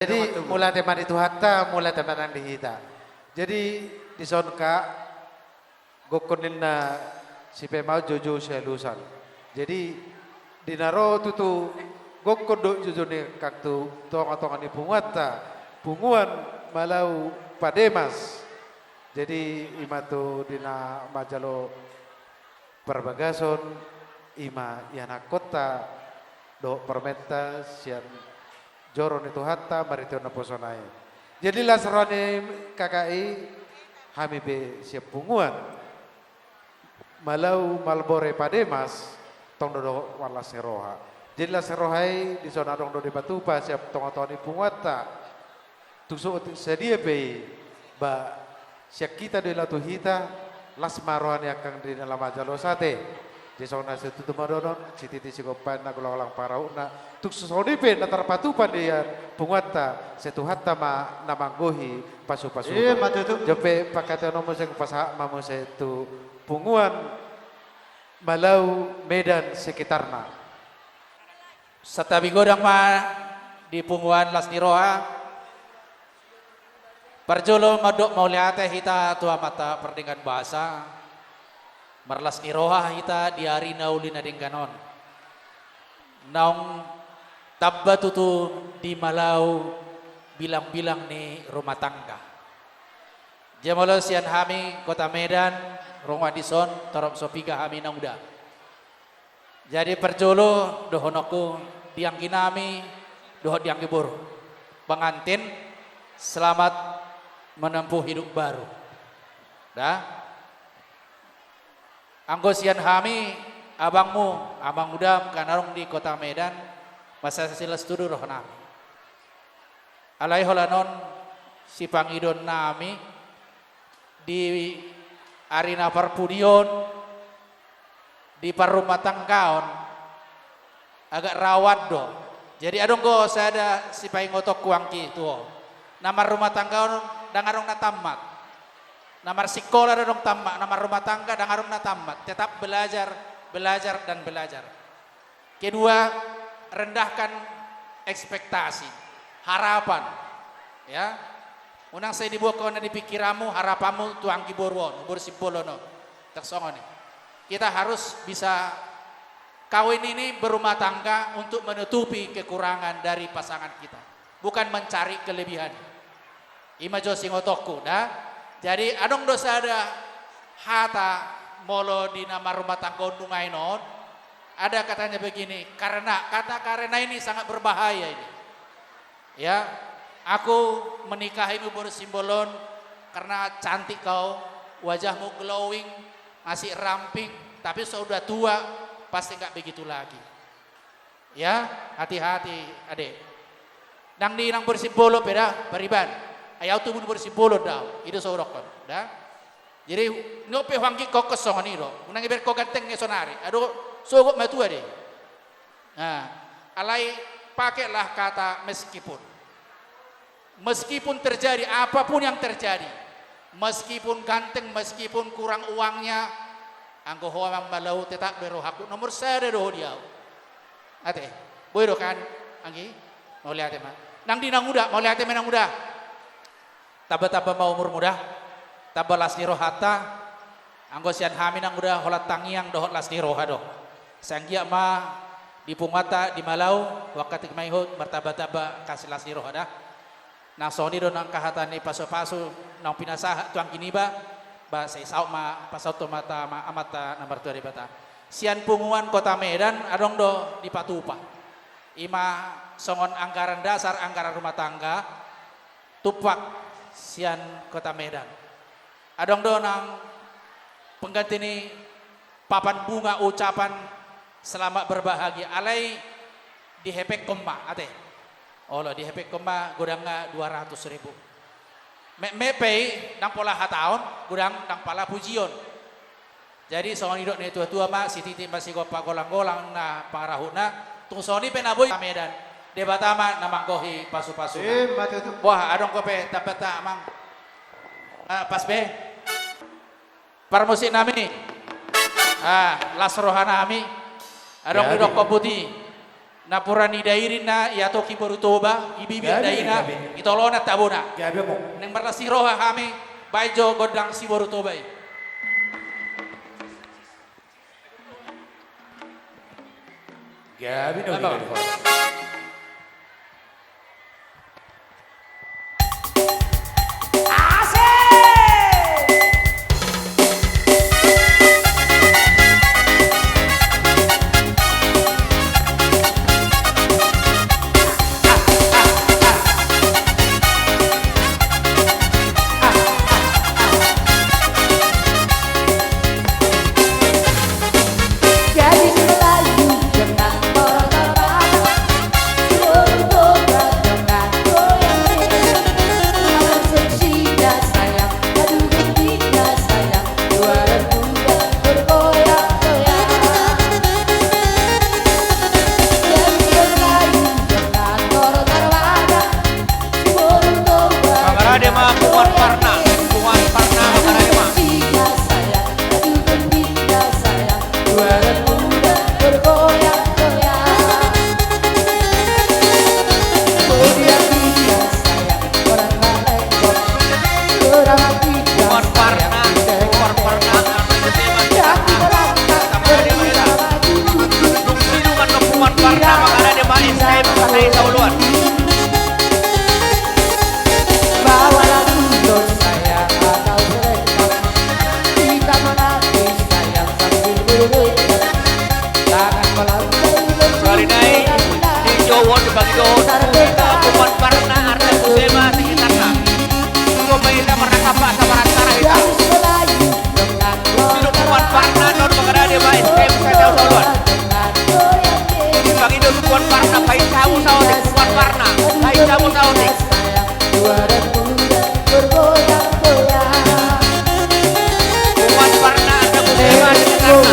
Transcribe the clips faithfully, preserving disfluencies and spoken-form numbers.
Jadi, mauliate ma di Tuhanta, mauliate ma nang di hita. Jadi, dison, Kak, gokhon ninna sipaimaon joujou sialusan. Jadi, di na ro tutu gokhon do joujou ni angkang tu tongatonga ni punguanta, Punguan Malau Pademas. Jadi, i ma tutu di na manjalo parbagason, i ma ianakkonta dohot parumaenta sian joro ni Tuhanta marhite naposona i. Jadi las roha ni K K I, hami pe sian Punguan Malau Malbore Pademas, tong do dohot marlas ni roha. Jadi las ni roha i dison adong do dipatupa sian tongatonga ni punguanta. Tung so sadia pe i, ba sian hita do i laho tu hita, las ma roha ni angkang di na laho manjalo sate. Jadi songon na situtu ma dohonon, sititi sigompa inna, golanggolang pangarahutna. Tung so songon i pe na tarpatupa di punguanta, sai Tuhanta ma na manggohi pasupasuna. Ima tutu. Jolo pe panghataion on muse hupasahat ma muse tu Punguan Malau Medan sekitarna. Santabi godang ma di punguan las ni roha. Parjolo mandok mauliate hita tu Amanta Pardenggan Basa. Marlas ni roha hita di ari na uli na denggan on. Naung tamba tutu di Malau bilangbilang ni rumah tangga. Jumolo sian hami Kota Medan, ro ma dison, torop so piga hami naung-uda. Jadi parjolo dohononku di anggi nami dohot di anggi boru, pengantin, selamat menempuh hidup baru. Da. Anggo sian hami abangmu, amangudam, angka na adong di Kota Medan, mansai las tutu roha nami. Alai holan on sipangidoan nami di ari na parpudi on, di parrumatanggaon, agak rawan do. Jadi adong do sada sipaingotonku anggi tu ho. Na marrumatangga on ndang adong na tammat. Na marsikola ndang adong tammat, na marrumatangga ndang adong na tammat. Tetap belajar, belajar, dan belajar. Kedua, rendahkan ekspektasi, harapan. Ya. Unang sai dibuat ho na di pikiranmu, harapanmu tu anggi boru on, boru Simbolon on. Tek songon i. Kita harus bisa kawin ini berumah tangga untuk menutupi kekurangan dari pasangan kita. Bukan mencari kelebihan. Ima jo singotonku, da. Jadi, adong do sada hata molo di na marrumatangga on nunga i non, ada katanya begini, karena, kata karena ini sangat berbahaya ini. Ya, aku menikahimu boru Simbolon karena cantik kau, wajahmu glowing, masih ramping, tapi sudah tua, pasti nggak begitu lagi. Ya, hati-hati, ade. Nang di nang boru Simbolon pe da, pariban. Ai au tubu di boru Simbolon da, i do so hudokkon, da. Jadi, nunga pe huanggingkon songon i do. Unang iberengko ganteng nge sonari. Ado, sogot matua de. Nah, alai pakailah kata meskipun. Meskipun terjadi, apapun yang terjadi, meskipun ganteng, meskipun kurang uangnya, anggo ho amang Malau tetap do rohangku nomor sada do ho di au. Ate, boi do kan, anggi? Mauliate ma. Nang di nang uda, mauliate ma nang uda. Tamba-tamba ma umurmu da. Tamba las ni rohanta. Anggo sian hami nang uda holan tangiang dohot las ni roha do. Sai anggiat ma di punguanta di Malau, huangkatik ma i hot martamba-tamba kasih las ni roha da. Nang songon i do nang angka hata ni pasu-pasu naung pinasahat tu anggi niba, ba sai saut ma pasaut tu Amanta, Amanta na martua Debata. Sian punguan Kota Medan adong do dipatupa. Ima songon anggaran dasar anggaran rumah tangga, tumpak sian Kota Medan. Adong do nang pengganti ni papan bunga ucapan selamat berbahagia, alai dihepekhon ma, ate. Olo, dihepekhon ma godangna dua ratus ribu. Metmet pe i, ndang pola hataon, godang ndang pola pujion. Jadi songon nidok ni natua-tua ma, sititi ma sigompa, golang-golang na pangarahutna, tung songon i pe na boi Medan. Debata ma na manggohi pasu-pasuna. Ima tutu. Wah, adong dope tambanta, Amang. Ah, pas be. Parmusik nami. Ah, las roha nami. Adong di dohot komputi. Napuran ni Dairin na iatoki boru Toba, i bibir daina, i tolonan tabona. Gabe mo. Naeng marlas ni roha hami, baen jo gondang si boru Toba i. Gabe do. Mangarade ma punguan Parna, punguan Parna mangarade ma. Punguan Parna, punguan Parna. Dung sidung annon punguan Parna mangarade ma S K M satahi saoloan. Sahali nai dijou on, dipangido on tu punguan Parna, Arta Kusuma, sekitarna. Suruh ma hita marnangkap, sabarang cara hita. Dung sidung punguan Parna annon mangarade ma S K M satahi saoloan. Dipangido tu punguan Parna, painsa hamu saotik, punguan Parna, painsa hamu saotik. Punguan Parna, Arta Kusuma, sekitarna.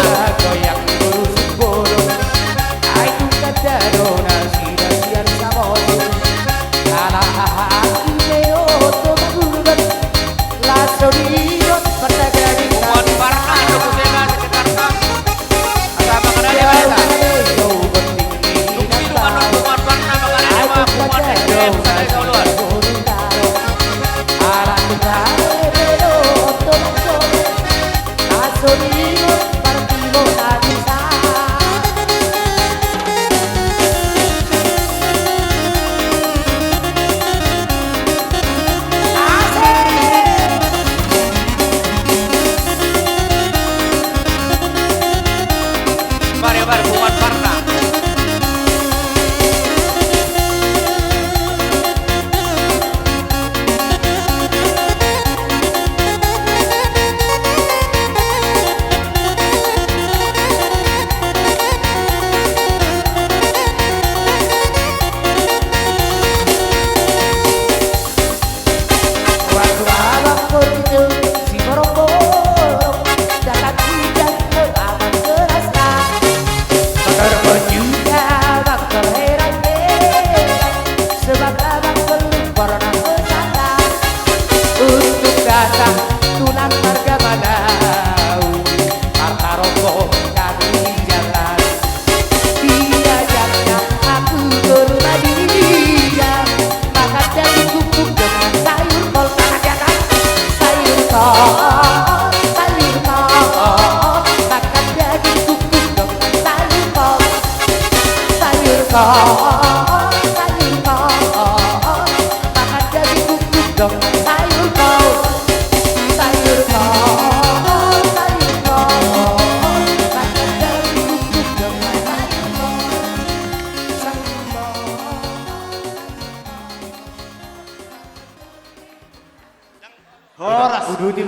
Punguan Parna, Arta Kusuma, sekitarna. Asa mangarade ma hita. Dung sidung annon punguan Parna mangarade ma punguan S K M satahi saoloan. Mari, mari, punguan Parna. Untuk datang tulang marga Malau, martaronggo hami di jalan. Diajarnya aku guru Madura, makan daging kukuk dengan sayur kol, tangan di atas. Sayur kol, sayur kol, makan daging kukuk dengan sayur kol. Sayur kol, sayur kol, makan daging kukuk dengan sayur kol. Sayur kol, sayur kol, makan daging kukuk dengan sayur kol.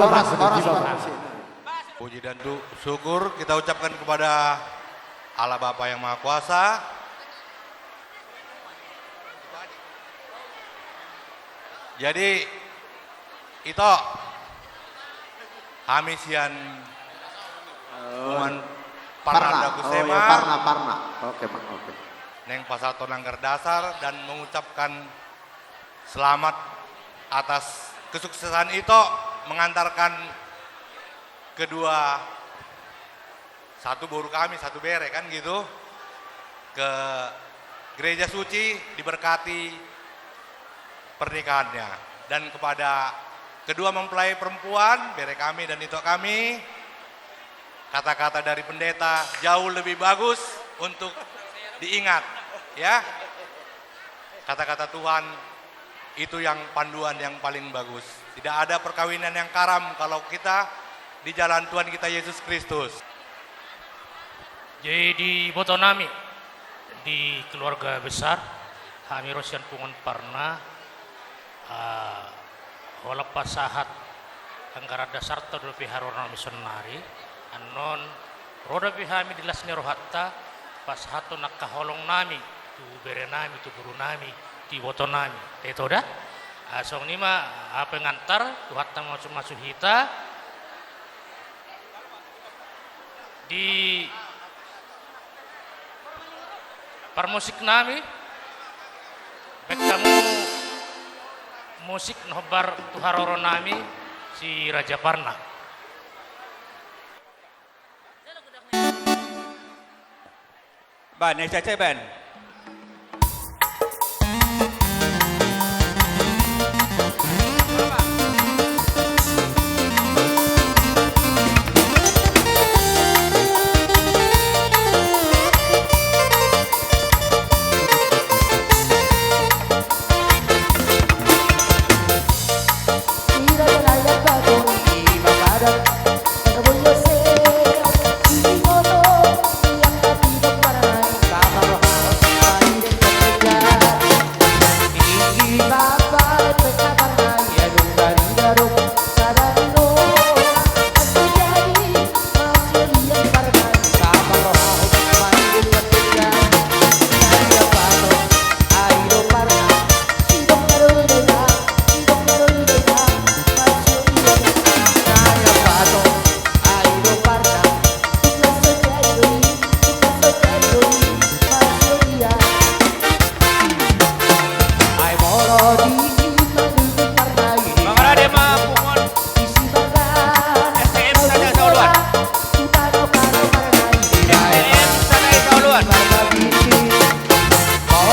Horas, horas, horas. Puji dan du-, syukur kita ucapkan kepada Allah Bapa yang Maha Kuasa. Jadi, Ito, hami sian punguan Parna, Parna. Arta Kusuma. Oh, iya, Parna, Parna. Oke, Pak, oke. Naeng pasahathon anggar dasar dan mengucapkan selamat atas kesuksesan Ito mengantarkan kedua, satu boru kami, satu bere, kan gitu, ke Gereja Suci diberkati pernikahannya. Dan kepada kedua mempelai perempuan, bere kami dan ito kami, kata-kata dari pendeta jauh lebih bagus untuk diingat, ya. Kata-kata Tuhan itu yang panduan yang paling bagus. Tidak ada perkawinan yang karam kalau kita di jalan Tuhan kita Yesus Kristus. Jadi, iboto nami, di keluarga besar, hami ro sian Punguan Parna, ah, holan pasahat anggaran dasarta dope haroro nami saonnari, annon ro dope hami di las ni rohanta, pasahathon angka holong nami, tu bere nami, tu boru nami, tu iboto nami. Ito da? Ah, songon i ma, ah, pengantar, Tuhanta mamasu-masu hita. Di parmusik nami, baen hamu musik na hombar tu haroro nami, si Raja Parna. Baen, eh, cek, cek, baen. Mangarade ma punguan S T M Sada Sauluan. S T M Sada Sauluan.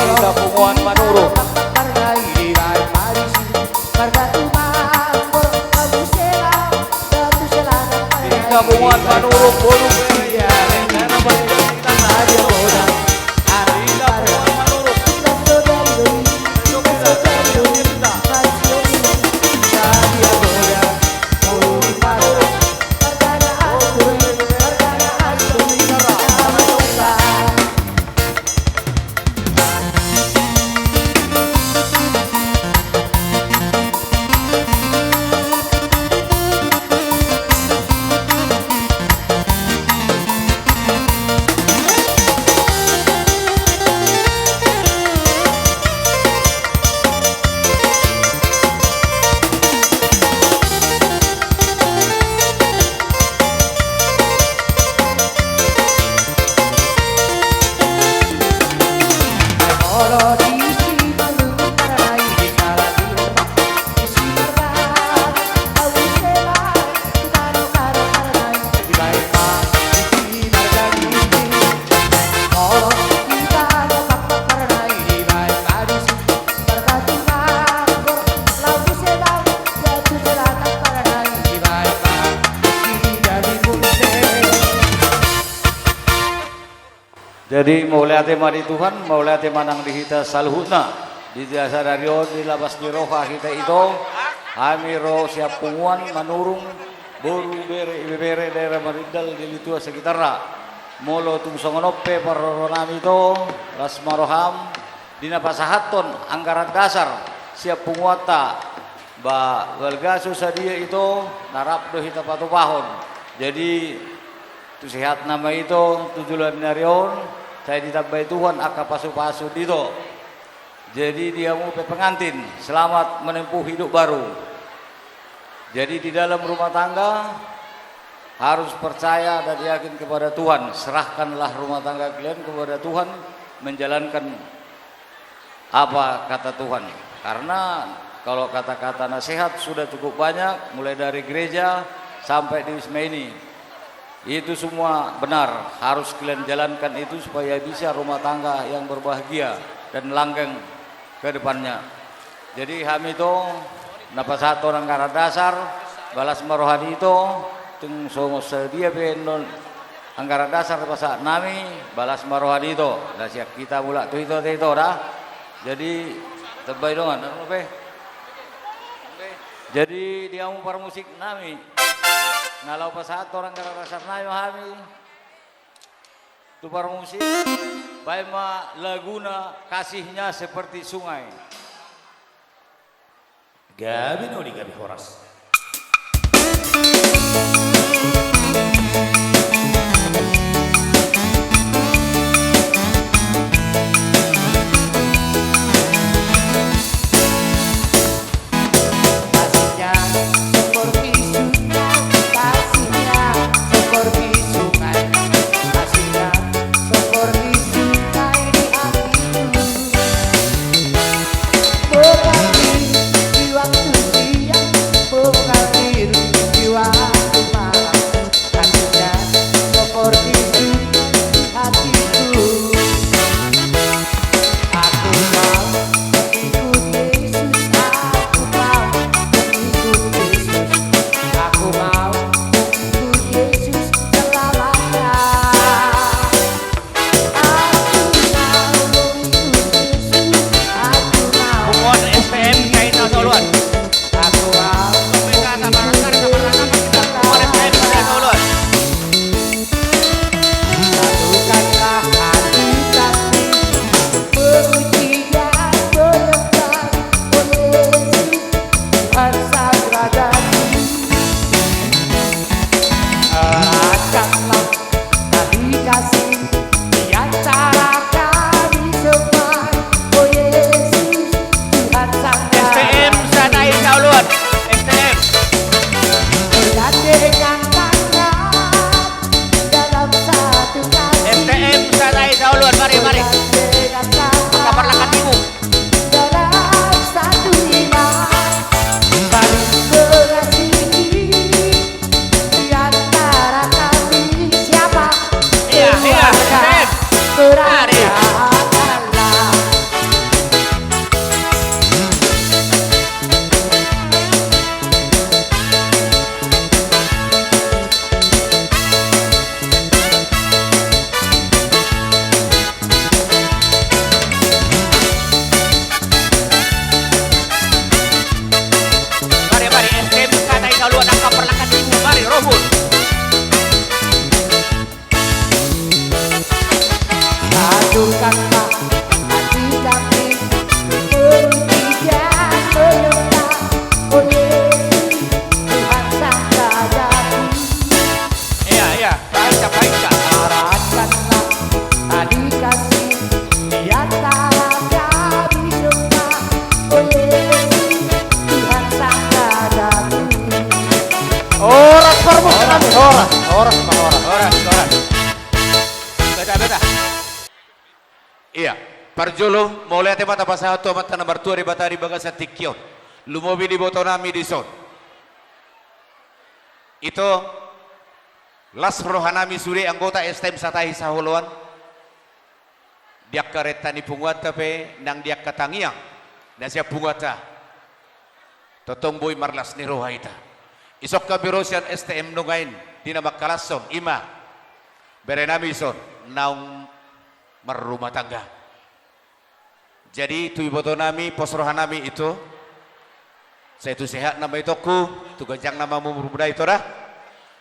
Hita punguan Manurung. Hita punguan Manurung, boru bere. Jadi, mauliate ma di Tuhan, mauliate ma nang di hita saluhutna. Di sadari on, di las ni roha hita ito, hami ro sian punguan Manurung, boru, bere, ibebere, daerah Marindal, Deli Tua, sekitarna. Molo tung songon on pe parroro nami ito, las ma roham, di na pasahathon anggaran dasar sian punguanta, ba, balga so sadia ito, na rap do hita patupahon. Jadi, tu sehatna ma ito, tu joloan ni ari on, sai ditambai Tuhan angka pasupasu ni ito. Jadi, di hamu pe pengantin, selamat menempuh hidup baru. Jadi, di dalam rumah tangga harus percaya dan yakin kepada Tuhan. Serahkanlah rumah tangga kalian kepada Tuhan, menjalankan apa kata Tuhan. Karena kalau kata-kata nasihat sudah cukup banyak, mulai dari gereja sampai di wisma ini. Itu semua benar, harus kalian jalankan itu supaya bisa rumah tangga yang berbahagia dan langgeng ke depannya. Jadi hami ito na pasahat on anggaran dasar, balas ma roha di ito, tung songon sadia pe annon anggaran dasar pasahat nami, balas ma roha di ito. Na sian hita mulak tu ito, ito da. Jadi tambai dongan, anu pe. Jadi di hamu parmusik nami, na laho pasahat on anggaran dasar nami ma hami. Tu parmusik, baen ma laguna Kasihnya Seperti Sungai. Gabe noli, gabe horas. Kasihnya seperti sungai, kasihnya seperti sungai, kasihnya seperti sungai di hatiku. Berarti di waktu siang, berarti di waktu malam. Kasihnya seperti sungai di hatiku. Aku mau mengikut Yesus, aku mau mengikut Yesus, aku mau mengikut Yesus selamanya. Aku mau mengikut Yesus, aku mau. Punguan S T M, kain na soluan. Aku mau. Sampai ke atas, sampai ke atas, sampai ke atas. Punguan S T M, kain na soluan. Satukanlah hati kami, memuji dan menyembah, oh Yesus, Tuhan Sang Raja. Eratkanlah tali kasih di antara kami semua, oh Yesus, Tuhan Sang Raja. S T M, satai sauluan. S T M. Bergandengan tangan dalam satu kasih. S T M, satai sauluan. Mari, mari. Bergandengan tangan. Angkat parlakan ibu. Dalam satu iman, saling mengasihi di antara kami. Siapa? Iya, iya, keluarga, S T M. Mari. Kerajaan Allah. Mari, mari, S T M, satai sauluan, angkat parlakan ibu, mari, robot. Satukanlah hati kami, memuji dan menyembah, oh Yesus, Tuhan Sang Rajaku. Iya, iya. Baik, baik. Eratkanlah tali kasih di antara kami semua. Oh Yesus, Tuhan Sang Rajaku. Horas, parmusik nami, horas, horas, horas. Horas, horas. Beta, beta. Iya, parjolo, mauliate ma tapasahat tu Amanta na martua Debata di bagasan tingki on. Lumobi di iboto nami dison. Ito, las roha nami sude anggota S T M Satahi Saholoan, di angka renta ni punguanta pe nang di angka tangiang na sian punguanta. Tongtong boi marlas ni roha hita. Dison hami ro sian S T M Nungaen, di na mangkalashon, i ma bere nami dison, naung marrumah tangga. Jadi, tu iboto nami, pos roha nami ito. Sai tu sehat nama itongku, tu ganjang nama umur muda ito da.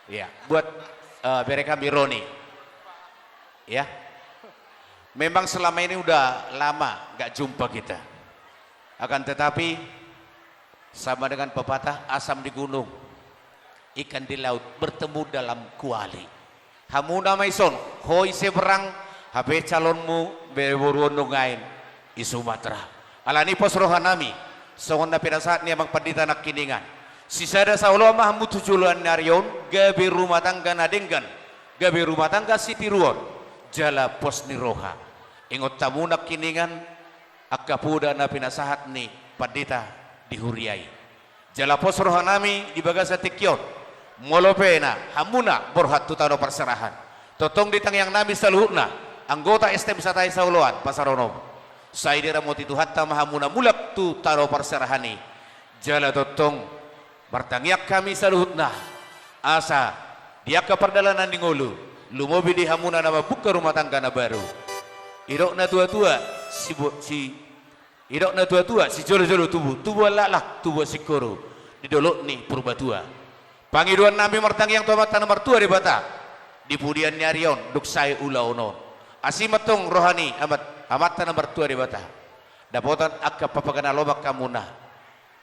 Iya, buat, eh, bere kami Roni. Ya. Memang selama ini udah lama nggak jumpa kita. Akan tetapi, sama dengan pepatah, asam di gunung, ikan di laut, bertemu dalam kuali. Hamu nama dison, ho di seberang, hape calonmu bere boru on Nungaen di Sumatera. Alani pos roha nami, songon na pinasahat ni Amang Pandita nangkiningan. Sisada saoloan ma hamu tu joloan ni ari on, gabe rumah tangga na denggan, gabe rumah tangga sitiruon, jala pos ni roha. Ingot hamu nangkiningan, angka poda na pinasahat ni Pandita di huria i. Jala pos roha nami di bagasan tingki on. Molo pe na hamuna borhat tu tano parserahan, tongtong di tangiang nami saluhutna anggota S T M Satahi Saoloan pasaronom. Sai diramoti Tuhanta ma hamuna mulak tu tano parserahan i. Jala tongtong martangiang hami saluhutna, asa di angka pardalanan ni ngolu, lumobi di hamuna na mambuka rumah tangga na baru. Didok na tuatua, si bo-, si, didok na tuatua, sijolojolo tubu, tubuan laklak, tubuan singkoru di dolok ni Purbatua. Pangidoan nami martangiang tu Amanta na martua Debata, di pudian ni ari on dung sae ulaon on, asi ma tong roha ni Amat-, Amanta na martua Debata dapotan angka panggabean na lomak hamuna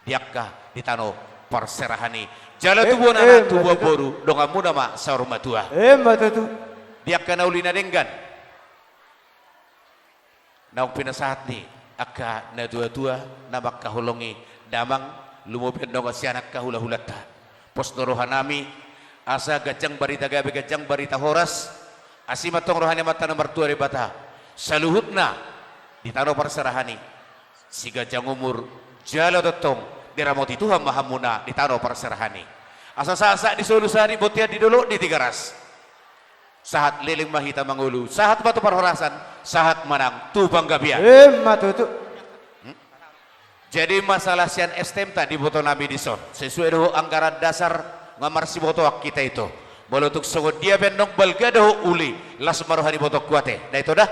di angka di tano parserahan i. Jala, eh, tubuan, eh, anak, tubuan, betul, boru, donganmuna ma saur matua. Eh, betul, betul. Di angka na uli na denggan, naung pinasahat ni angka na tuatua na mangkaholongi damang, lumobi annon sian angka hulahulanta. Pos do roha nami asa ganjang barita gabe, ganjang barita horas, asi ma tong roha ni Amanta na martua Debata saluhutna di tano parserahan i. Siganjang umur jala tongtong diramoti Tuhan ma hamuna di tano parserahan i. Asa sahat-sahat di solu, sahat di bontean, di dolok, di Tigaras. Sahat leleng ma hita mangolu, sahat ma tu parhorasan, sahat ma nang tu panggabean. Ima tutu. Hmm? Jadi masalah sian S T M ta diboto nami dison, sesuai dohot anggaran dasar nga marsibotoan hita ito. Molo tung songon dia pe annon balga dohot uli, las ma roha ni ibotongku ate. Da ito da.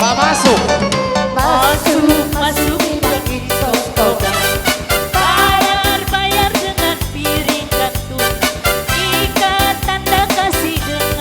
Pamasuk. Masuk, masuk, pakai tongtong. Bayar, bayar dengan piring gantun. Ikat tanda kasih dengan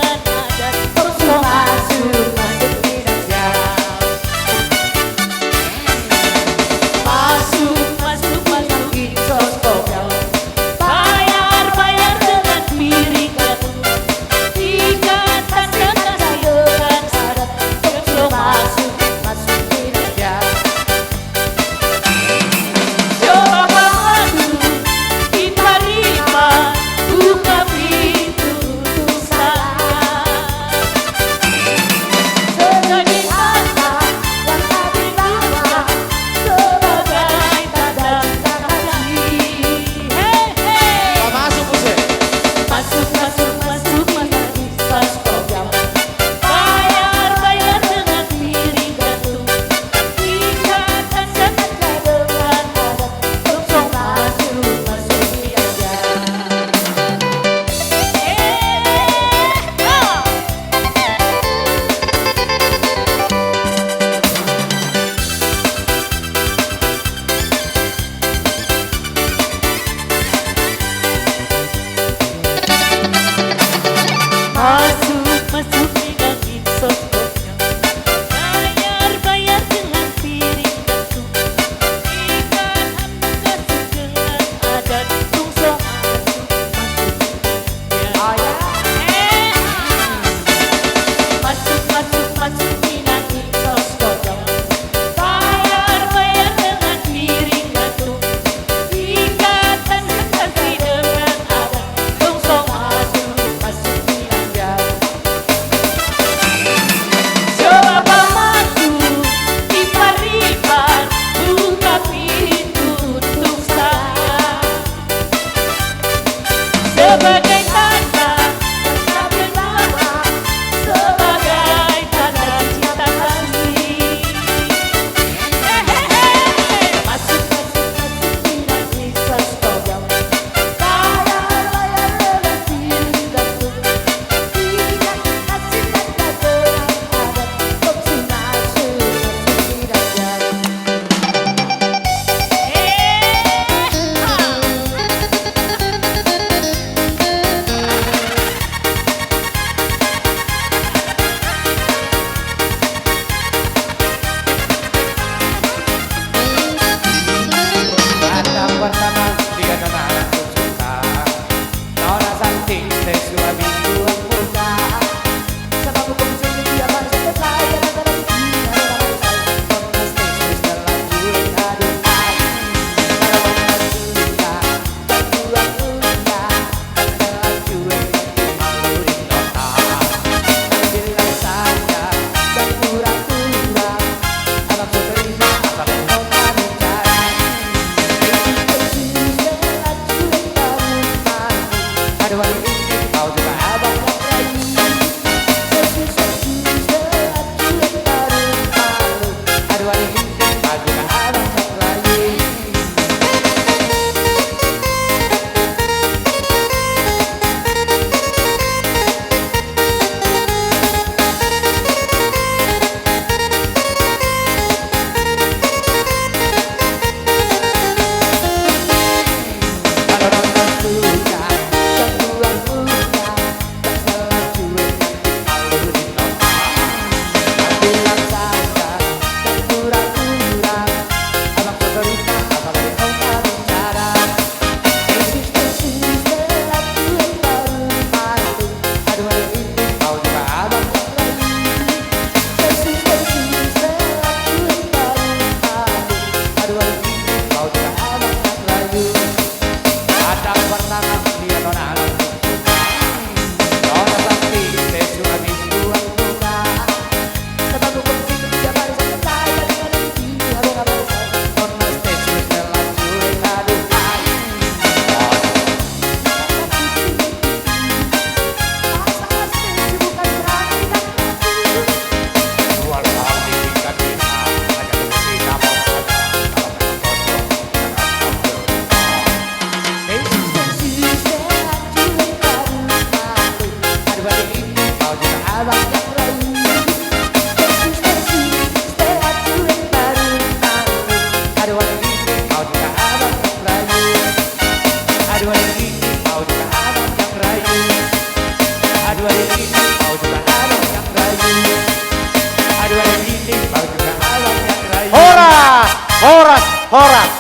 Horas, horas.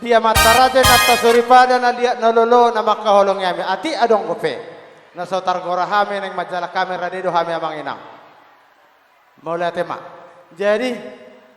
Di amanta raja, inanta soripada, na liat na lolo na mangkaholongi hami. Atik adong dope na so targora hami, naeng manjalo hami, rade do hami amang inang. Mauliate ma. Jadi,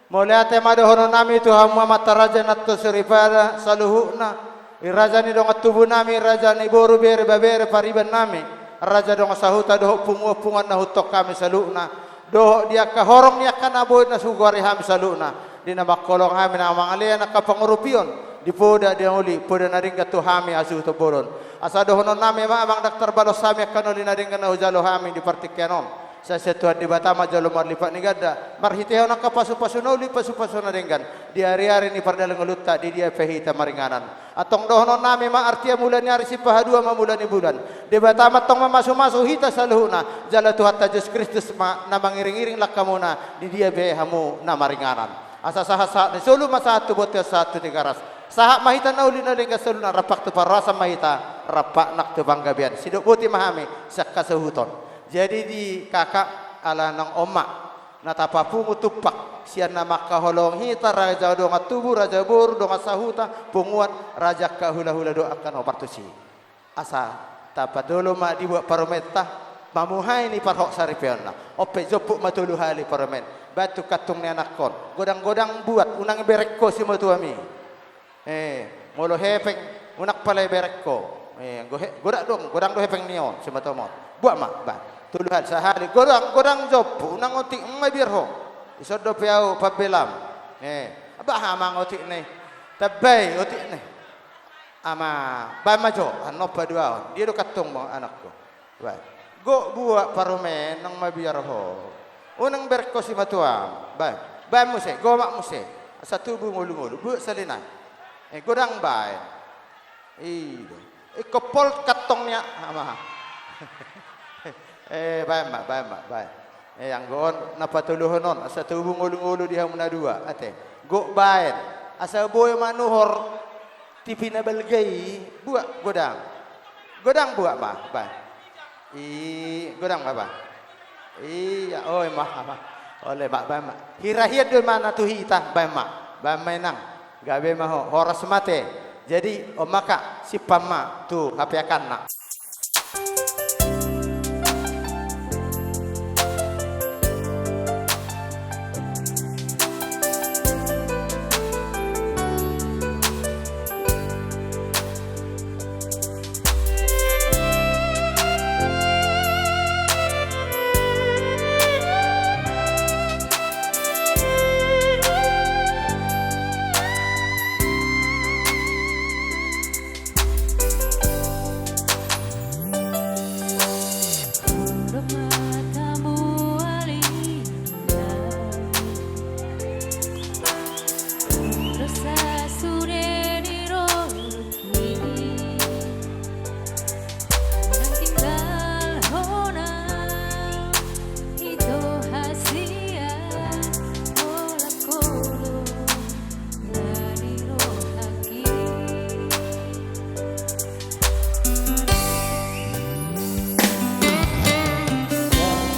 mauliate ma dohonon nami tu hamu amanta raja, inanta soripada, saluhutna, i raja ni dongan tubu nami, raja ni boru, bere, ibebere, pariban nami, raja dongan sahuta dohot punguan-punguan na huhut hami saluhutna, dohot di angka horong ni angka na boi na hugoari hami saluhutna, di na mangkaholongi hami na mangalehon angka pangurupion, di poda, di na uli, poda na denggan tu hami hasuhuton bolon. Asa dohonon nami ma, amang, ndang tarbalos hami angka na uli na denggan na hujalo hami di partingkian on. Sai sian Tuhan Debata ma jolo marlipat ni ganda, marhitehon angka pasu-pasu na uli, pasu-pasu na denggan, di ari-ari ni pardalanan ngolunta, di dia pe hita maringanan. Antong dohonon nami ma, artia mula ni ari, sipahaduan ma mula ni bulan. Debata ma antong mamasu-masu hita saluhutna, jala Tuhanta Jesus Kristus ma na mangiring-iring langkamuna, di dia pe hamu na maringanan. Asa sahat-sahat ni solu ma sahat tu bontean, sahat tu Tigaras. Sahat ma hita na uli na denggan saluhutna, rap tu parhorasan ma hita, rap nang tu panggabean. Sidok boti ma hami sian hasuhuton. Jadi di kakak, ala naung on ma na tapapungu tumpak sian na mangkaholongi hita, raja dongan tubu, raja boru, dongan sahuta, punguan, raja angka hula-hula dohot angka na hombar tusi. Asa tapajolo ma dibuat parumaenta, mamuhai ni parhok saripeonna. On pe jomput ma tolu hali parumaen. Baen tu kantung ni anakkon. Godang-godang buat, unang bereng ho simatuam i. Eh, molo hepeng, unang pala bereng ho. Eh, anggo he-, godang do, godang do hepeng ni on, simatuam on. Buat ma, baen. Tolu hali, sahali. Godang, godang jomput, unang otik, mabiar ho. Dison dope ahu pambelam. Eh, bah, amang, otik ni. Tambai otik ni. Ama, baen ma jo, annon paduahon. Dia do kantungmu, anakku. Baen. Gok buat parumaen, nang mabiar ho. Unang bereng ho simatuam. Baen. Baen muse, gomak muse. Asa tubu ngolu-ngolu. Buat sahali nai. Eh, godang baen. Ido. Ingkon pol kantong ni a-, ama. Eh, baen ma, baen ma, baen. Eh, anggo on na patoluhon on, asa tubu ngolu-ngolu di hamu na dua, ate. Gok baen. Asa boi manuhor tipi na balga i, buat godang. Godang buat ma, baen. I, godang ma, baen. Ia, oi ma, ma. Ole ma, baen ma. Hira hian do ma na tu hita, baen ma. Baen ma, inang. Gabe ma ho, horas ma ate. Jadi, on ma, kak, simpan ma tu hapeakanna.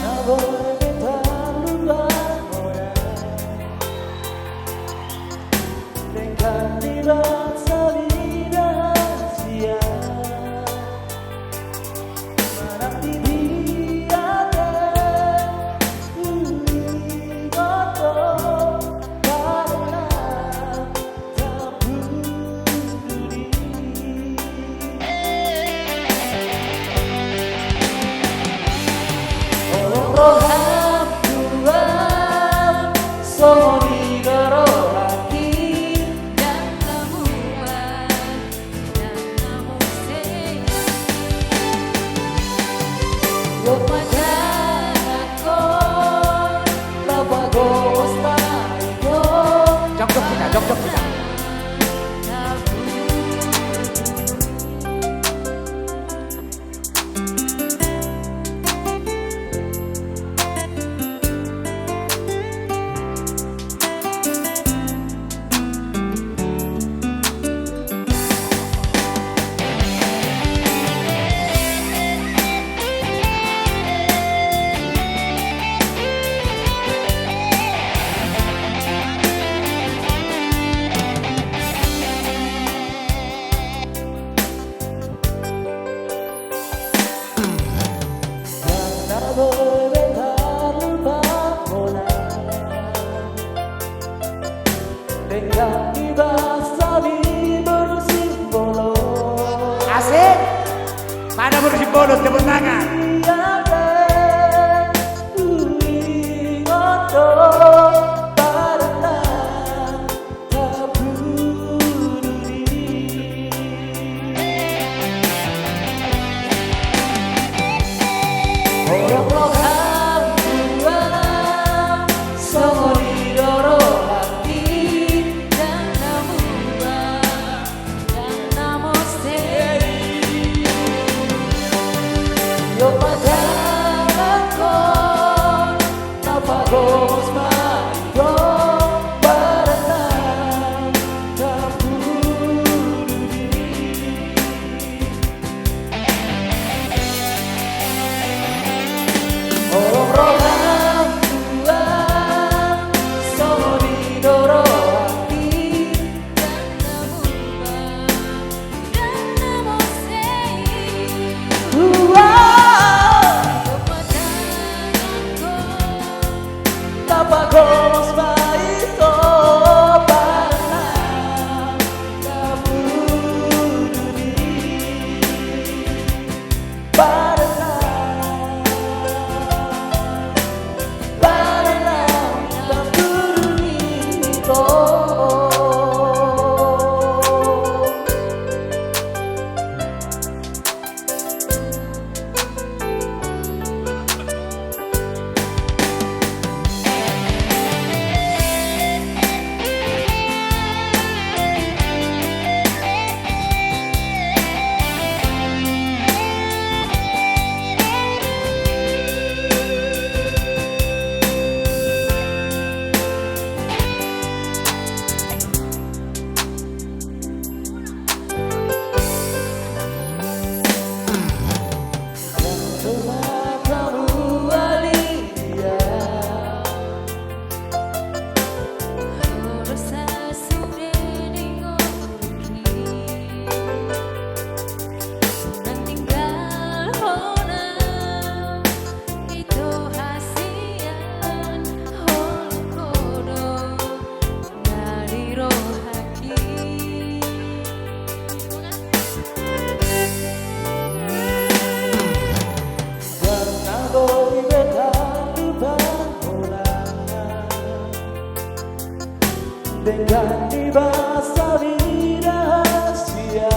Jongjonghon, jongjonghon. Denggan di basa ni boru Simbolon. Asik. Mana boru Simbolon, tepuk tangan. Ia pe huingot do badanna tabudu di. Holong roham Tuhan, songon i do rohangki, ndang na muba, ndang na mose. Ia padanganhon, na pagomos ma i do badanna tabudu di. Holong roham Tuhan, songon i do rohangki. Ndang na muba, ndang na mose. Uau. Na pagomos ma i do badanna tabudu di. Badanna, badanna tabudu di do. Denggan di basa ni rahasia.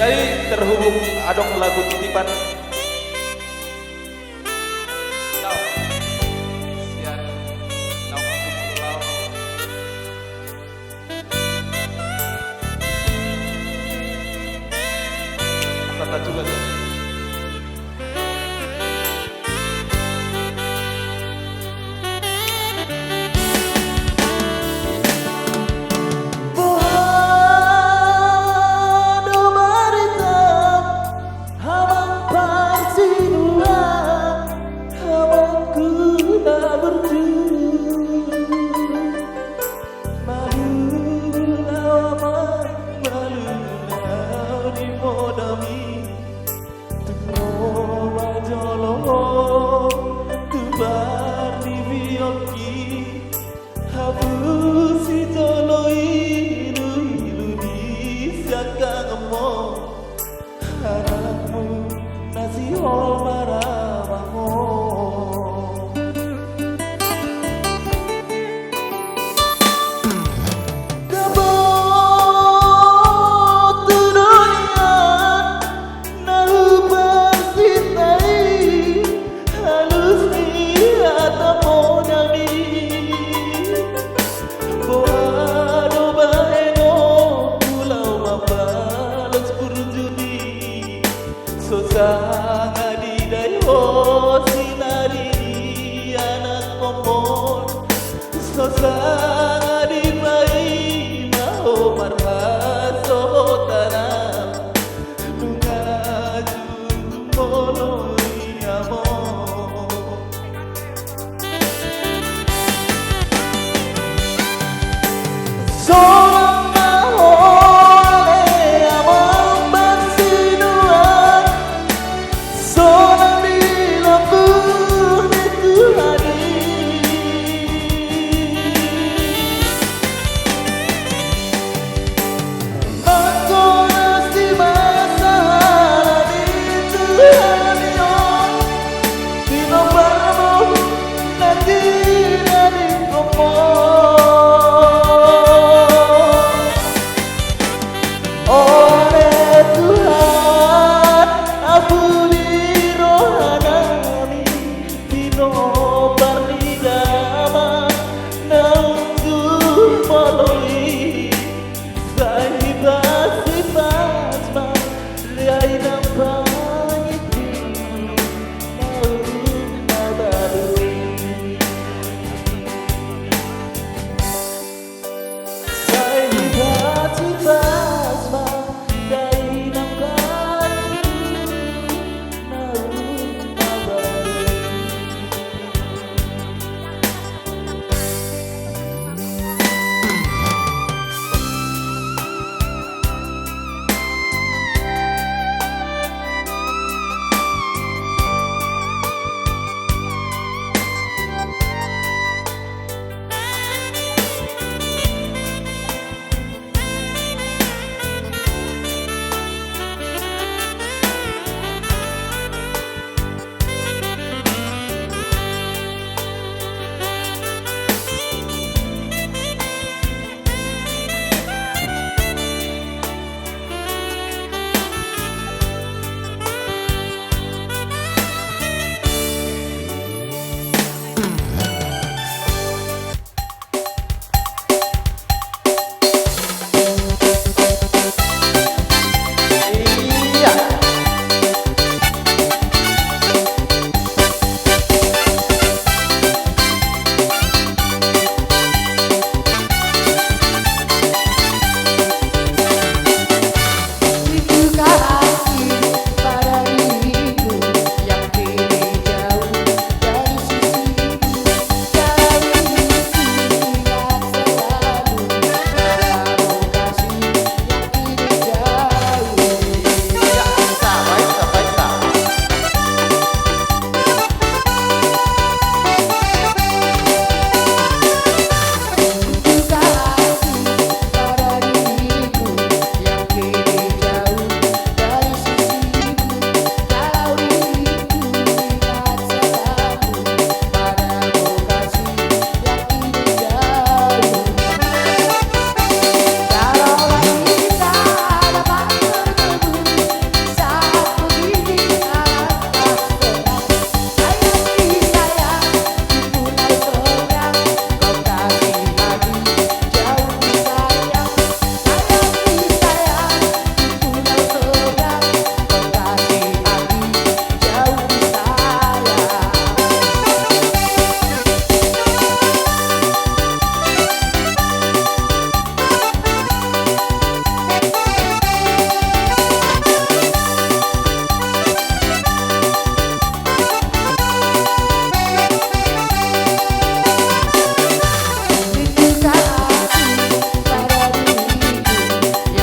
Jadi terhubung adong lagu titipan. Sian Naung Pulau. Kata juga.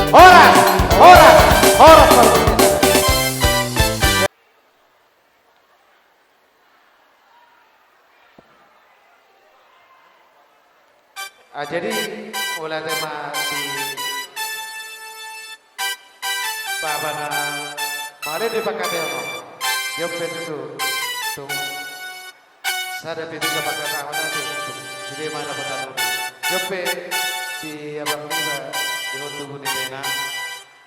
Horas, horas, horas, horas. Ah, jadi, mauliate ma di Bapa na mangalean di pangkataion on. Jompe tutu, tung sada pe tu pangkataion on, tung sude ma dapotan on. Jompe di abang niba, di hot tubu ni bena.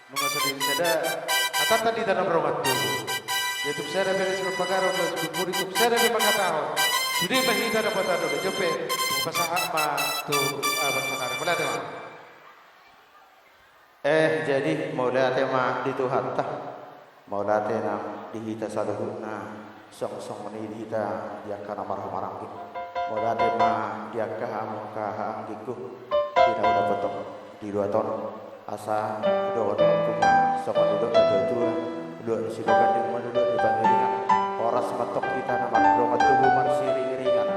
Nunga so di sada hatanta di hita na mardongan tubu. Ia tung sada pe na sipapagarong, nunga so di pudi tung sada pe pangkataion. Sude ma hita dapotan on, jompe pasahat ma tu abang sonari. Mauliate ma. Eh, jadi mauliate ma di Tuhanta. Mauliate nang di hita saluhutna. Songon songon i di hita di angka na marhahamaranggi. Mauliate ma di angka hamu angka hahaanggingku, di na hudapot di luat on. Asa dohononku ma songon nidok ni natuatua: Luat ni sipaganding ma luat ni pangiringan. Horas ma antong hita na mardongan tubu marsiringiringan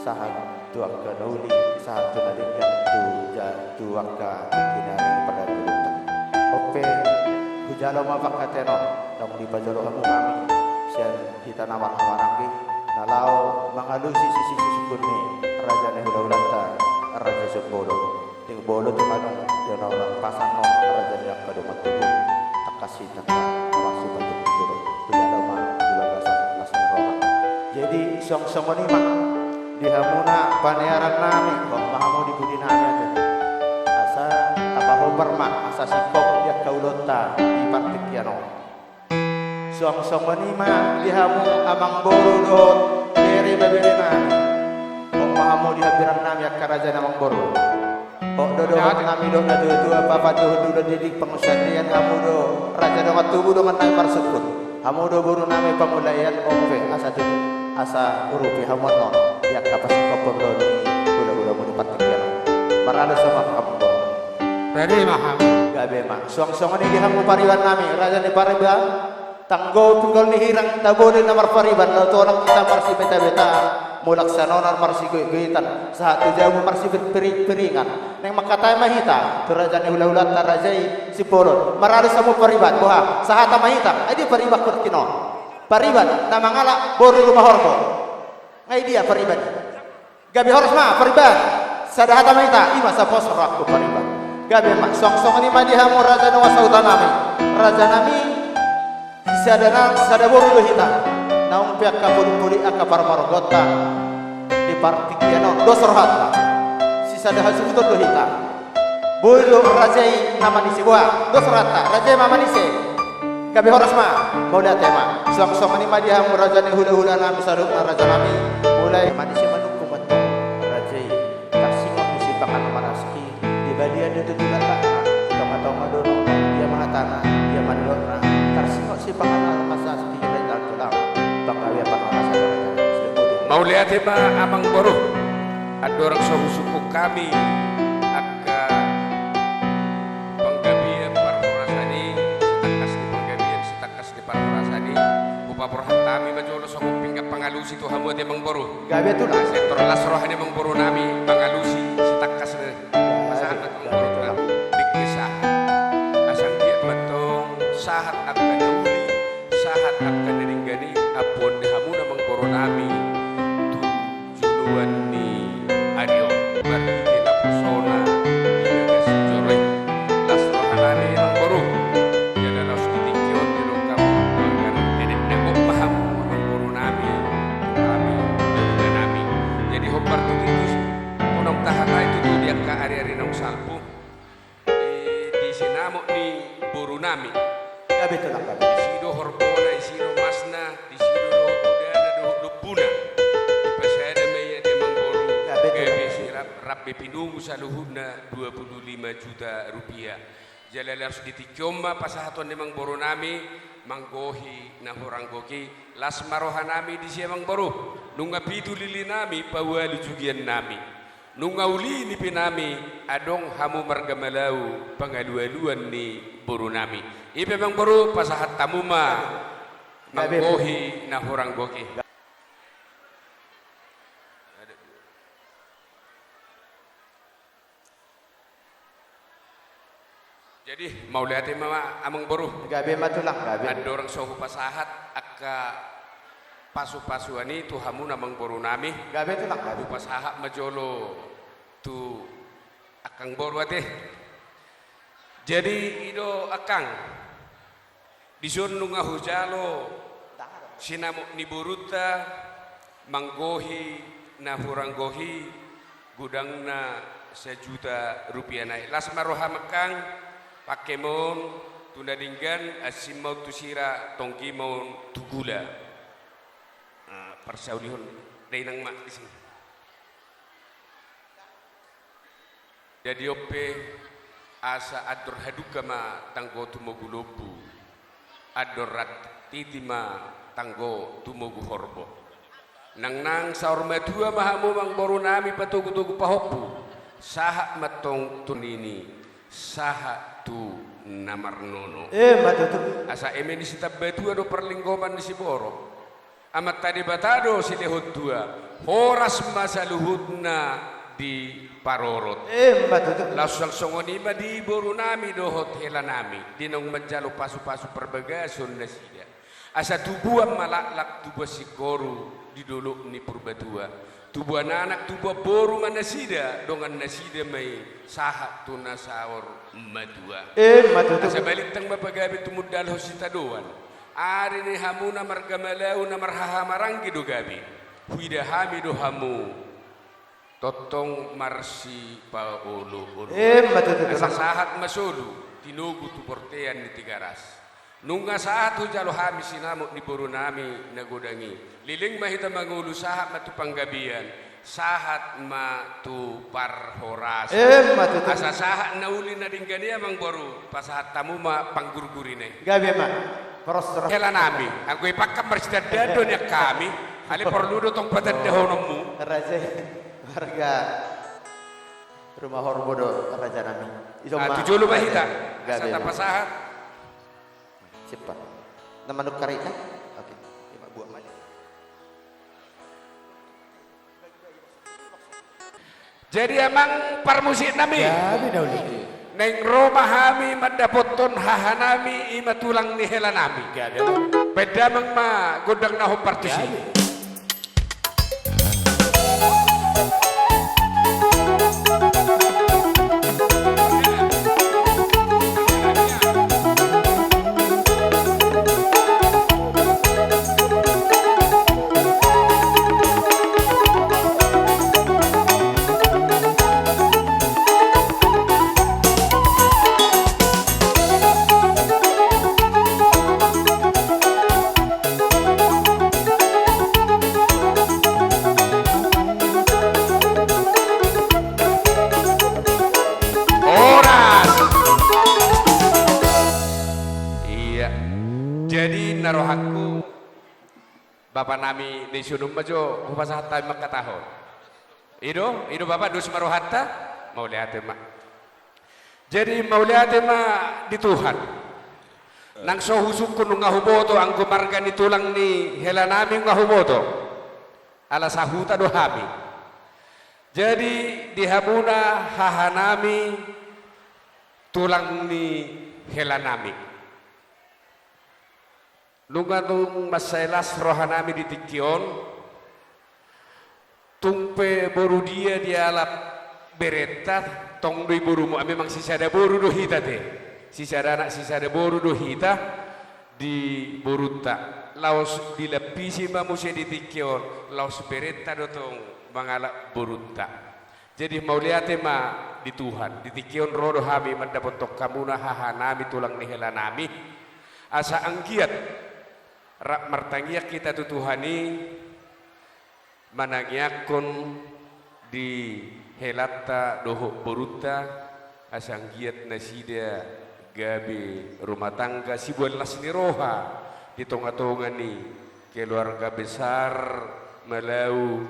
sahat tu angka na uli, sahat tu na denggan, tu ja-, tu angka tingki na ri pardalan ni ngolunta. On pe hujalo ma pangkataion on, naung dipajalo hamu hami sian hita na marhahamaranggi, na laho mangalusi sisungkun ni raja ni hulahulanta, Raja Simbolon. Ning molo tung adong di na hurang pasan on, raja ni angka dongan tubu, tangkas hita ma marsipajumpang tu do. Hujalo ma di bagasan las ni roha. Jadi songon songon i ma di hamuna paniaran nami, hot ma hamu di pudi nami ate. Asa tapahombar ma, asa singkop di angka ulaonta di partingkian on. Songon songon i ma di hamu amangboru dohot bere ibebere nami. Hot ma hamu di hambirang nami angka raja ni amangboru. Hot do dohot nami dohot natuatua, papa dohot dula, didik pangunsandean, hamu do raja dongan tubu dongan nami marsungkun. Hamu do boru nami pangulaian, on pe asa tu, asa urupi hamu annon di angka pasingkophon ni hulahulamuna di partingkian on. Maralus ma hamu amangboru. Gabe ma hamu. Gabe ma. Songon songon i di hamu pariban nami, raja ni pariban. Tanggo pinggol ni hirang, tabo ni na marpariban, laho tolap hita marsibetabeta, mulak sian onan marsigoitgoitan, sahat tu jabu marsipirpiritan. Naeng mangkatai ma hita tu raja ni hulahulanta, raja i Simbolon. Maralus hamu pariban, boha, sahata ma hita. Ai dia pariban, pariban na mangalap boru rumah horbo. Ai dia pariban i. Gabe horas ma pariban. Sada hata ma hita, i ma sapos rohangku pariban. Gabe ma. Songon songon i ma di hamu raja dongan sahuta nami. Raja nami, sisada nang sada boru do hita. Naung pe angka polit-polit angka parmargotta di partingkian on, dos rohanta. Sisada hasuhuton do hita. Boi do raja i na manise, boha, dos rohanta, raja i ma manise. Gabe horas ma, mauliate ma. Songon songon i ma di hamu raja ni hulahula nami saluhutna, raja nami. Mulai manise manungkun ma antong raja i. Tarsingot do sipanganon manasiki di balian do tu tulang, di tongatonga do nongkrong, dia ma hatana, dia ma nidokna. Tarsingot sipanganon manasiki di balian tulang. Panggabean parhorasan. Mauliate ma amangboru. Andorang so husungkun hami angka panggabean parhorasan i, sitangkas ni panggabean, sitangkas ni parhorasan i, hupaborhat hami ma jolo songon pinggan pangalusi tu hamu ate amangboru. Gabe tutu. Asa tor las roha ni amangboru nami mangalusi sitangkas ni pasahat ni amangboru nami. Dengke sahat. Asa anggiat ma antong sahat angka na uli, sahat angka na denggan i, ampuon ni hamuna amangboru nami tu joloan ni ari on, marhite naposona di bagas joro i. Las roha nami amangboru. Jala laos di tingki on didok hamu, mangan dedek na gok ma hamu amangboru nami, tu hami, tu hami. Jadi hombar tu tintus, unang tahatai tutu di angka ari-ari naung salpu. Eh, di sinamot ni boru nami. Gabe tutu, gabe. Disi do horbona, disi do masna, disi do dohot udana, dohot lombuna. Dipasada ma i ate amangboru. Gabe tutu. Gabe sirap, rap be pinunggu saluhutna dua puluh lima juta rupiah. Jala laos di tingki on ma pasahaton ni amangboru nami, manggohi na hurang gok i, las ma roha nami disi amangboru. Nunga pitu lili nami, paualu jugian nami. Nunga uli nipi nami, adong hamu marga Malau pangalualuan ni boru nami. I pe amangboru, pasahat hamu ma manggohi na hurang gok i. Jadi, mauliate ma, amangboru. Gabe ma, Tulang, gabe. Andorang so hupasahat angka pasu-pasuan i tu hamu na amangboru nami. Gabe, Tulang, gabe. Hupasahat ma jolo tu angkang boru ate. Jadi, i do angkang. Dison nunga hujalo sinamot ni borunta manggohi na hurang gohi godangna sajuta rupia nai. Las ma roham angkang, pangke ma on tu na denggan, ansim ma on tu sira, tonggi ma on tu gula. Ah, parsaulihon dainang ma disi. Jadi on pe, asa andor hadungka ma tanggo tumogu lombu, andor ratiti ma tanggo tumogu horbo. Nangnang saur matua ma hamu amangboru nami patogu-togu pahompu, sahat ma tong tu nini, sahat tu na marnono. Emma tutu. Asa eme ni sitambatua do parlinggoman ni siborok. Amanta Debata do silehon tua, horas ma saluhutna diparorot. Emma tutu. Laos sangap songon i ma di boru nami dohot hela nami, di naung manjalo pasu-pasu parbagason nasida. Asa tubuan ma laklak, tubuan singkoru di dolok ni Purbatua. Tubuan anak, tubuan boru ma nasida, dongan nasida ma i sahat tu na saur matua. Emma tutu. Asa balintang ma pagabe tumundalhon sitadoan. Ari ni hamu na marga Malau na marhahamaranggi do gabe. Huida hami do hamu tongtong marsipaolo-olo. Emma tutu, Tulang. Asa sahat ma solu tinogu tu bortean ni Tigaras. Nunga sahat hujalo hami sinamot ni boru nami na godang i. Leleng ma hita mangolu, sahat ma tu panggabean, sahat ma tu parhorasan. Emma tutu. Asa sahat na uli na denggan i amangboru, pasahat hamu ma panggurgurina i. Gabe ma. Paros, paros. Hela nami, anggo i pangkat marsitandaan do nian hami, alai porlu do tong patandahononmu. Raja i, marga Rumahorbo do raja nami. Ison ma. Ah, tu jolo ma hita. Gabe. Asa tapasahat. Cepat. Na manukar i kan? Oke. Ima buat maju. Jadi amang parmusik nami. Gabe na uli. Naeng ro ma hami mandapothon haha nami, ima tulang ni hela nami. Gabe. Baen damang ma gondang na hombar tusi. Gabe. Horas. Iya. Jadi na rohangku, bapa nami, dison ma jo hupasahat hami mangkatahon. I do, i do bapa, dos ma rohanta. Mauliate ma. Jadi mauliate ma di Tuhan. Nang so husungkun nunga huboto, anggo marga ni tulang ni hela nami nunga huboto. Ala sahuta do hami. Jadi di hamuna haha nami, tulang ni hela nami. Nunga tung mansai las roha nami di tingki on. Tung pe boru dia dialap berenta, tong do i borumu, ah, memang sisada boru do hita te. Sisada anak, sisada boru do hita di borunta. Laos dilampisi ma muse di tingki on, laos berenta do tong mangalap borunta. Jadi mauliate ma di Tuhan, di tingki on ro do hami mandapothon hamuna haha nami tulang ni hela nami. Asa anggiat rap martangiang hita tu Tuhan i, manangiangkon di helanta dohot borunta, asa anggiat nasida gabe rumah tangga siboan las ni roha di tonga-tonga ni keluarga besar Malau,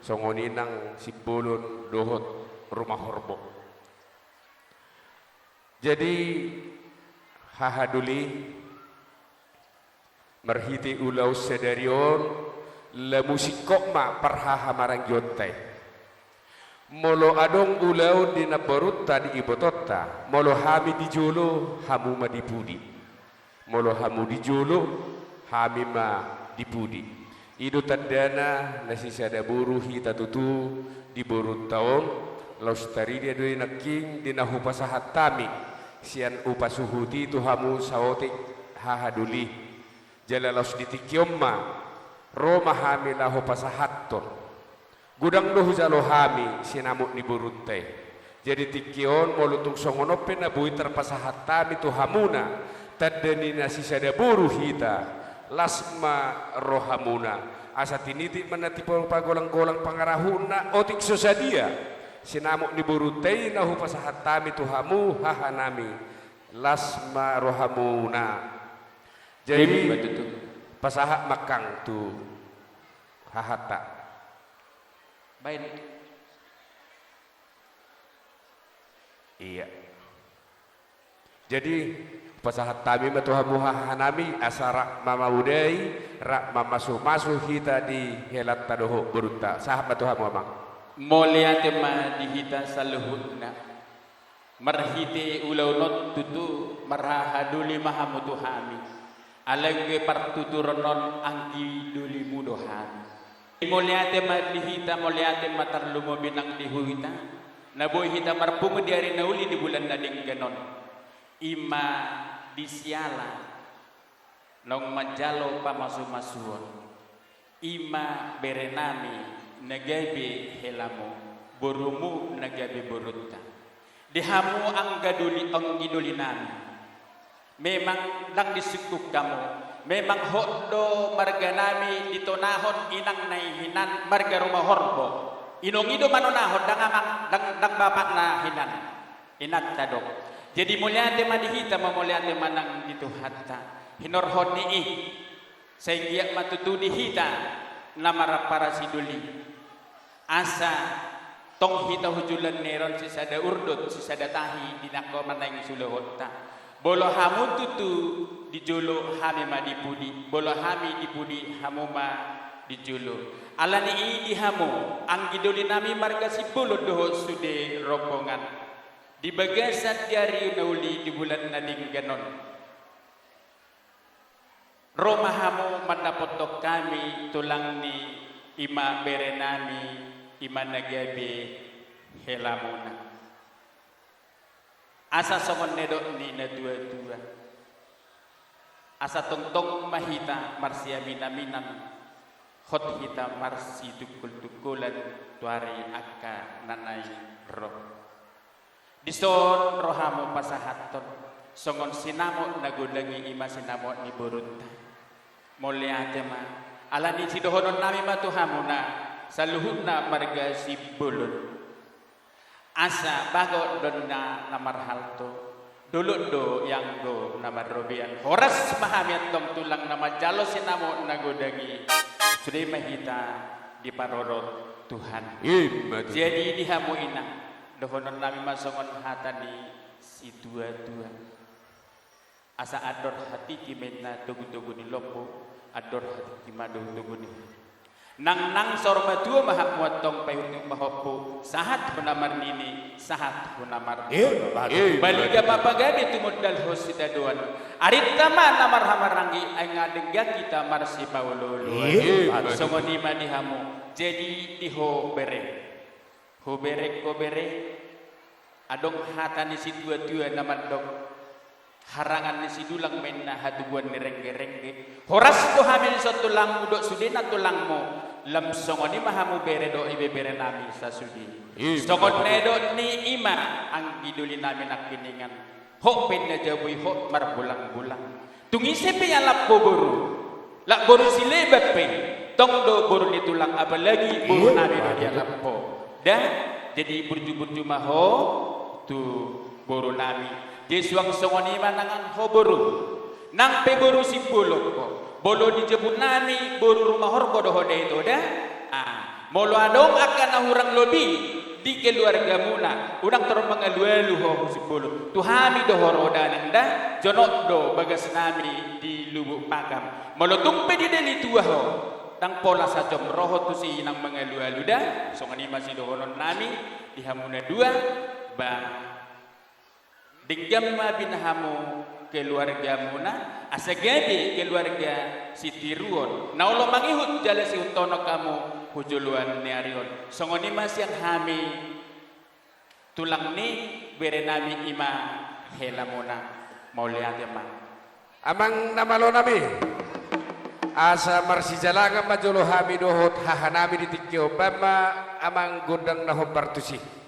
songon i nang Simbolon dohot Rumahorbo. Jadi, haha doli, marhite ulaon sadari on, lamu singkop ma parhahamarangionta i. Molo adong ulaon di namborunta, di ibotonta, molo hami di jolo, hamu ma di pudi. Molo hamu di jolo, hami ma di pudi. I do tandana na sisada boru hita tutu di borunta on, laos tarida do i nangkin di na hupasahat hami, sian hupasuhut i tu hamu saotik hahadoli. Jala laos di tingki on ma, ro ma hami laho pasahathon. Godang do hujalo hami sinamot ni borunta i. Jadi tingki on molo tung songon on pe na boi tarpasahat hami tu hamuna, tanda ni na sisada boru hita, las ma rohamuna. Asa tinitik ma na tipa pagolang-golang pangarahutna otik so sadia sinamot ni borunta i na hupasahat hami tu hamu hahanami, las ma rohamuna. Jadi, ima tutu, pasahat ma nangkin tu hahanta. Baen. Iya. Jadi, pasahat hami ma tu hamu hahanami, asa rap mamodai, rap mamasu-masu hita di helanta dohot borunta. Sahat ma tu hamu, amang. Mauliate ma di hita saluhutna. Marhite ulaon on tutu marhahadoli ma hamu tu hami. Alai anggo partuturon on anggi dolimu do hami. Mauliate ma di hita, mauliate ma tarlumobi nang di hita, na boi hita marpungu di ari na uli di bulan na denggan on. Ima di siala naung manjalo pamasu-masuon. Ima berenami na gabe helamu, borumu na gabe borunta. Di hamu angga doli, anggi dolinami. Memang ndang disungkun hamu. Memang hot do marganami ditonahon inangna i hinan marga Rumahorbo. Inong i do manonahon, ndang amang, ndang, ndang bapakna hinan. Inanta do. Jadi mauliate ma di hita, mauliate ma nang di Tuhanta. Hinorhon ni i. Sai anggiat ma tutu di hita na marparasidoli. Asa tong hita hujuluan ni ari on sisada urdot, sisada tahi di nangkin manaeng suhutanta. Molo hamu tutu di jolo, hami ma di pudi. Molo hami di pudi, hamu ma di jolo. Alani i di hamu, anggi dolinami marga Simbolon dohot sude rombongan. Di bagasan di ari na uli di bulan na denggan on. Ro ma hamu mandapothon hami tulang ni ima berenami, ima na gabe helamuna. Asa songon nidok ni na tua-tua. Asa tongtong ma hita marsiamin-aminan, hot hita marsitungkol-tungkolan tu ari angka na naeng ro. Dison ro hamu pasahathon, songon sinamot na godang i ima sinamot ni borunta. Mauliate ma, alani sidohononnami ma tu hamuna, saluhutna marga Simbolon. Asa bagot do ninna na marhalto, dolok do ianggo na marrobean. Horas ma hami antong tulang na manjalo sinamot na godang i, sude ma hita diparorot Tuhan. Ima tutu. Jadi di hamu inang, dohononnami ma songon hata ni situa-tua. Asa andor hatiti ma ninna togu-togu ni lombu, andor hatiti ma do togu ni. Nang nang saur matua ma hamu antong, paihut ma hompu, sahat hona marnini, sahat hona marnono. Ima tutu. Balga ma pagabe tumundalhon sitadoan. Arinta ma na marhahamaranggi, ai nga denggan hita marsipaolo-oloan. Ima tutu. Songon i ma di hamu. Jadi di ho bere. Ho bere, ho bere, adong hata ni situa-tua na mandok, harangan ni sidulang ma ninna hatubuan ni rengge-rengge. Horas do hami dison tulangmu dohot sudena tulangmu, lam songon i ma hamu bere dohot ibeberenami sasude. Ima tutu. Songon na nidok ni ima anggi dolinami nangkiningan. Hot pe na jabu i hot marbulang-bulang. Tung ise pe ialap ho boru. Lak boru sileban pe. Tong do boru ni tulang, apalagi borunami do dialap ho. Da, jadi burju-burju ma ho tu borunami. Jadi suang songon i ma nang ho boru. Nang pe boru Simbolon ho. Molo di jabunami boru Rumahorbo do ho da ito da. Ah, molo adong angka na hurang lobi di keluargamuna, unang torop mangalu-alu ho hu Simbolon. Tu hami do ho ro da nang da, jonok do bagasnami di Lubuk Pakam. Molo tung pe di Dalitua ho, Ndang pola sajom ro ho tusi nang mangalualu da, songon i ma sidohonon nami di hamu na dua, ba denggan ma binahamu keluargamuna, asa gabe keluarga sitiruon, na olo mangihut jala sihuthonok hamu hu joloan ni ari on. Songon i ma sian hami tulang ni bere nami i ma helamuna. Mauliate ma. Amang na malo nami, asa marsijalangan ma jolo hami dohot haha nami di tingki on, baen ma amang gondang na hombar tusi.